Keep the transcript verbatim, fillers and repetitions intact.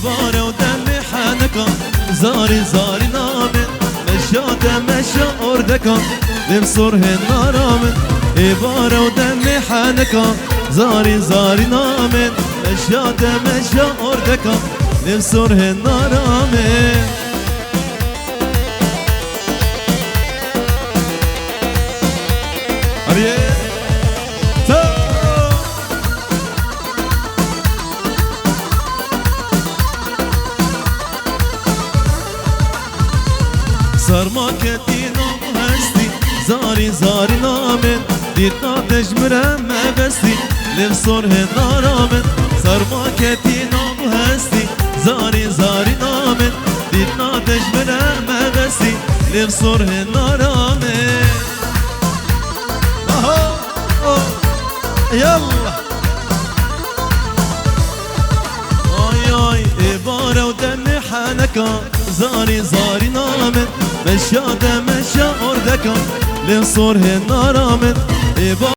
Bare û demê heneka, zarî zarî namin. Meşa te meşa ordeka, lêv sor hê naramin. Ê bare û demê heneka, zarî zarî namin. Meşa te meşa ordeka, lêv sor hê naramin. Ariyê. Ta. Serma ketî nam hestî, zarî zarî namên, dîtna te ji min re mebestî, lêv sor hê naramên. Serma ketî nam hestî, zarî zarî namên, dîtna te ji min re mebestî, lêv sor hê naramên. Aha, oh, yallah. Ay ay, ê bare û demê heneka, zarî zarî namin. Meşa de meşa ordeka, lê sor hê naramin. Ê ba-